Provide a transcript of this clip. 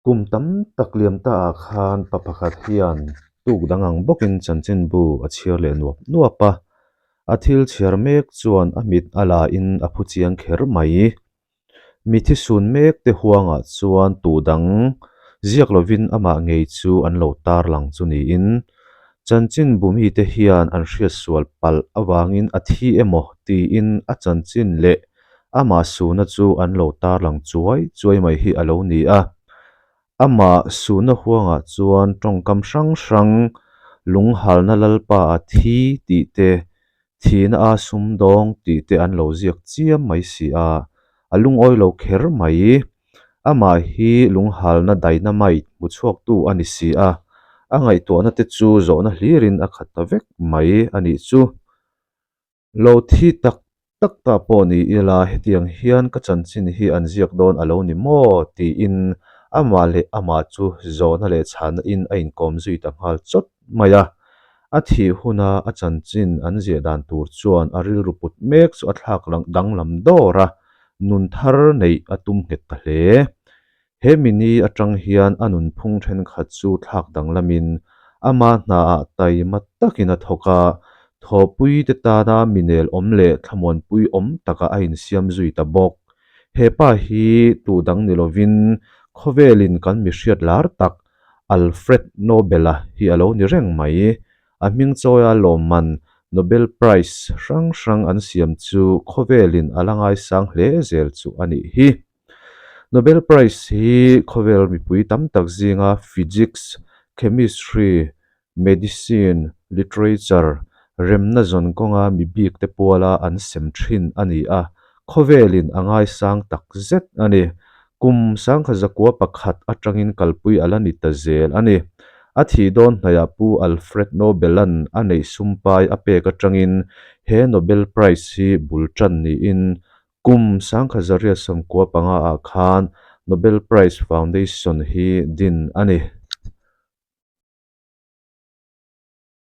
Kum tam tak liam ta ah khan pa pakhat hian tuk dang ang bawkin chanchinbu a chhiar leh nuap nuap a, a thil chhiar mek chuan a mit a la in a phu chiang kher mai. Mi thisun mek te huangah chuan tuh dang ziak lovin amah ngei chu an lo tarlang chu niin chanchinbu mite hian an hriatsual palh avangin a thi emaw tiin a chanchin leh Amah suhna chu an lo tarlang chuai chuai mai hi a lo ni a. Amah suhna huangah chuan tawngkam hrang hrang, lunghalna lalpa a thi tih te, thihna a sumdawng tih te an lo ziak chiam mai si a, a lungawi lo kher mai. Amah hi lunghalna dynamite hmu chhuaktu a ni si a, a ngaihtuahna te chu zawhna hlirin a khat ta vek mai a nih chu. Lo thi tak tak ta pawh ni ila hetiang hian ka chanchin hi an ziak dawn a lo ni maw? tiin amah leh amah chu zawhna leh chhahna in a inkawm zui ta nghal chawt mai a. A thih huna a chanchin an ziah dan tur chuan a rilru put mek chu a thlak danglam dawr a, nun thar neih a tum nghet ta hle. He mini atang hian a nunphung thenkhat chu thlak danglamin ama hnaah taima takin a thawk a, thawhpuite tana minel awm leh thlamuanpui awm takah a insiam zui ta bawk. He pa hi tuh dang ni lovin khawvelin kan mihriat lar tak Alfred Nobel-a hi a lo ni reng mai. A hming chawia lawmman Nobel Prize hrang hrang an siam chu khawvelin a la ngaisang hle zel chu a nih hi. Nobel Prize hi khawvel mipui tam tak zinga Physics, Chemistry, Medicine, Literature remna zawn kawnga mi bik te puala an sem thin a ni a, khawvelin a ngaisang tak zet a ni. Kum sangkhat zakua pakhat atangin kalpui a la ni ta zel a ni. A thih dawn hnaihah Pu Alfred Nobel-a'n a neih sumpai a pek atangin he Nobel Prize hi bul tan niin Kum sangkhat zariat sawmkua panga ah khan Nobel Prize Foundation hi din a ni.